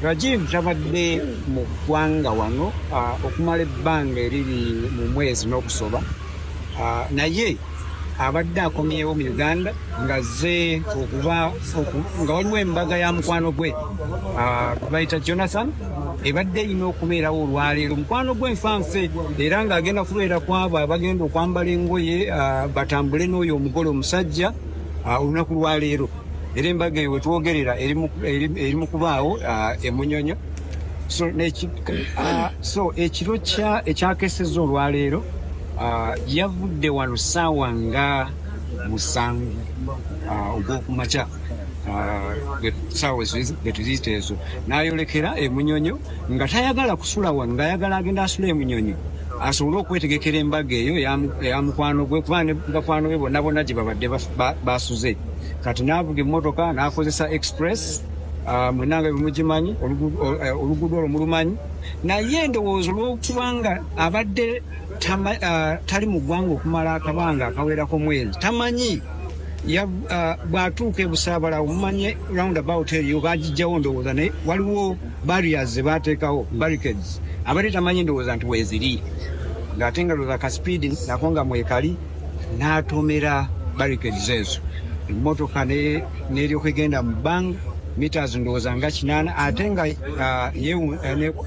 Rajiv tabadde mu ggwanga wano okumala ebbanga eriri mu mwezi n'okusoba, naye abadde akomyewo mu Uganda ng'azze okuba nga waliwo embaga ya mukwano gwe bayita Jonathan, ebadde erina okubeerawo olwaleero. Mukwano gwe nfanfe, era ng'agenda kubeera ku abo abagenda okwambala engoye batambule n'oyo omugole omusajja olunaku lwaleero. Era embaga eyo wetwogerera eri mu kubaawo e Munyonyo. So ekiro ekyakesezza olwaleero, yavudde wano ssaawa nga 7 ogw'okumakya, saawa getuziyita ezo, n'ayolekera emunyonyo nga tayagala kusula wano, ng'ayagala agenda asula emunyonyo asobole okwetegekera embaga eyo eya mukwano gwe, kuba ne bakwano be bonna bonna gye babadde basuze. Kati n'avuga emmotoka n'akozesa express, mwenna nga bwemugimanyi, oluguudo olwo mulumanyi. Naye ndowooza olwokubanga abadde tali mu ggwanga okumala akabanga akawerako mwezi, tamanyi bw'atuuka e Busaabala, mumanye roundabout eriyo bagijjawo ndowooza, naye waliwo barriers ze bateekawo, barricades, abadde tamanyi ndowooza nti weeziri, ng'ate nga ndowooza ka speed nako nga mwekali, n'atomera barricades ezo, emmotoka n'eryoka egenda mu bbanga meters ndowooza nga 80, ate nga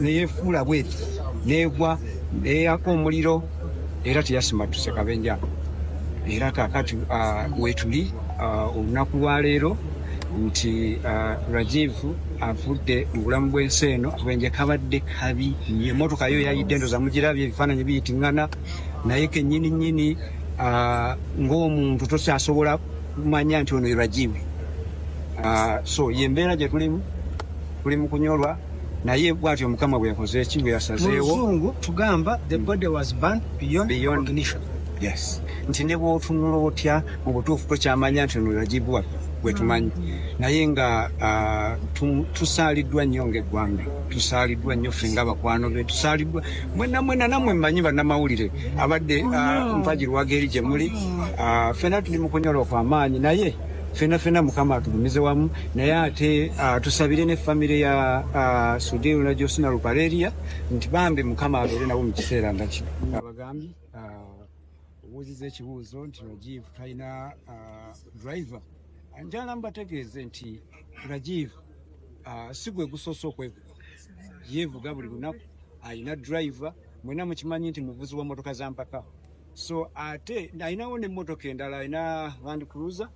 neyefuula bweti, negwa neyaka omuliro, era teyasimattuse kabenje ako. Era kakati wetuli olunaku lwaleero nti Rajiv avudde mu bulamu bw'ensi eno. Akabenje kabadde kabi nnyo. Emmotoka yo yayidde, ndowooza mugirabye, ebifaananyi biyitiŋŋana, naye kennyini nnyini ng'omuntu tokyasobola kumanya nti ono ye Rajiv. So yembeera gye tulimu, tuli mu kunyolwa, naye bw'atyo Mukama bwe yakoze eki bwe Mu yasazeewo. Luzungu tugamba, "The body was burnt beyond Beyond. recognition." Yes, nti ne bw'otunula otya, mu butuufu tokyamanya nti ono Rajiv waffe gwe tumanyi. Naye nga tusaaliddwa nnyo ng'eggwanga, tusaaliddwa nnyo ffe nga bakwano be, tusaaliddwa mwenna mwenna, nammwe mmanyi bannamawulire abadde mpagi lwaga eri gye muli. Ffenna tuli mu kunyola okw'amaanyi, naye ffenna ffenna Mukama atugumize wamu. Naye ate tusabire ne famire ya Sudhir ne Josina Ruparelia nti bambi Mukama abeere nabo mu kiseera nga kino. Abagambye, obuuziza ekibuuzo nti Rajiv talina driver. Njagala mbategeeze nti Rajiv si gwe gusoose okwevuga, yeevuga buli lunaku, alina driver. Mwena mukimanyi nti muvuzi wa motoka za mpaka, so ate alinawo n'emmotoka endala, alina Land Cruiser,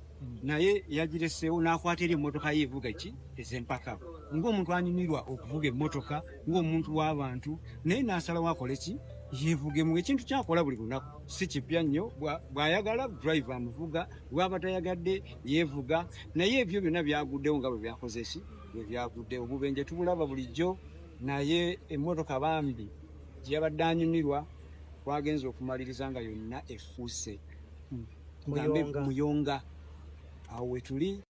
naye yagireseewo n'akwata eri emmotoka ye evuga ki ez'empaka. Ng'omuntu anyumirwa okuvuga emmotoka, ng'omuntu w'abantu, naye n'asalawo akole ki, yeevugemu, ekintu kyakola buli lunaku, si kipya nnyo. Bw'ayagala driver amuvuga, bw'aba tayagadde yeevuga. Naye ebyo byonna byaguddewo nga bwe byakoze ki, bwe byaguddewo. Obubenje tubulaba bulijjo, naye emmotoka bambi gye yabadde anyumirwa, twagenza okumaliriza nga yonna efuuse tugambe Muyonga. Muyonga. Awo wetuli.